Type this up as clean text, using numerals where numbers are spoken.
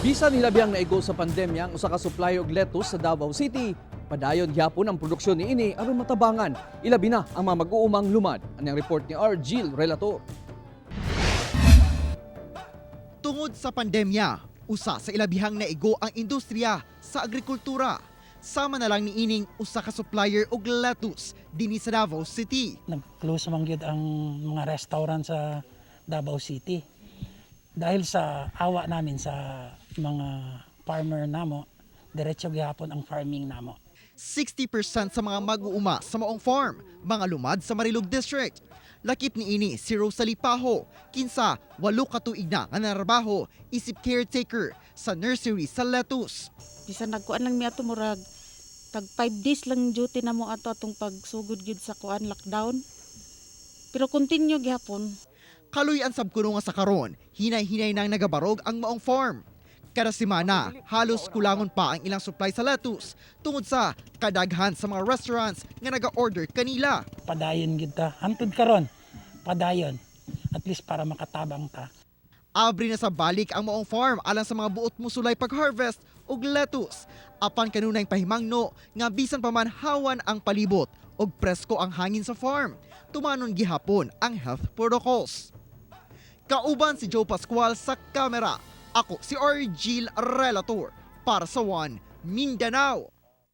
Bisan hilabihang naigo sa pandemya ang usa ka supply og lettuce sa Davao City, padayon gyapon ang produksyon niini aron matabangan. Ilabi na ang mga mag-uumang lumad. Anang report ni Argil Relator. Tungod sa pandemya, usa sa ilabihang naigo ang industriya sa agrikultura. Sama na lang niining usa ka supplier og lettuce dinhi sa Davao City. Nag-close man gyud ang mga restaurant sa Davao City. Dahil sa awa namin sa mga farmer namo, diretso gihapon ang farming namo. 60% sa mga mag-uuma sa maong farm, mga lumad sa Marilog District. Lakip niini si Rosalie Paho, kinsa 8 ka tuig na nga narabaho isip caretaker sa nursery sa lettuce. Bisan nagkuan lang mi ato, murag tag 5 days lang duty na mo ato atong pagsugod gyud sa kuan, lockdown. Pero continue gihapon. Kaluy-an sab kuno nga sa karon, hinay-hinay nang nagabarog ang maong farm. Kada semana, halos kulangon pa ang ilang supply sa lettuce tungod sa kadaghan sa mga restaurants nga naga-order kanila. Padayon gyud ta. Hantod karon, padayon. At least para makatabang ta. Abri na sa balik ang maong farm alang sa mga buot musulay pag-harvest og lettuce. Apan kanunayng pahimangno nga bisan pa man hawan ang palibot og presko ang hangin sa farm, tumanon gihapon ang health protocols. Kauban si Joe Pascual sa kamera. Ako si Argil Relator para sa One Mindanao.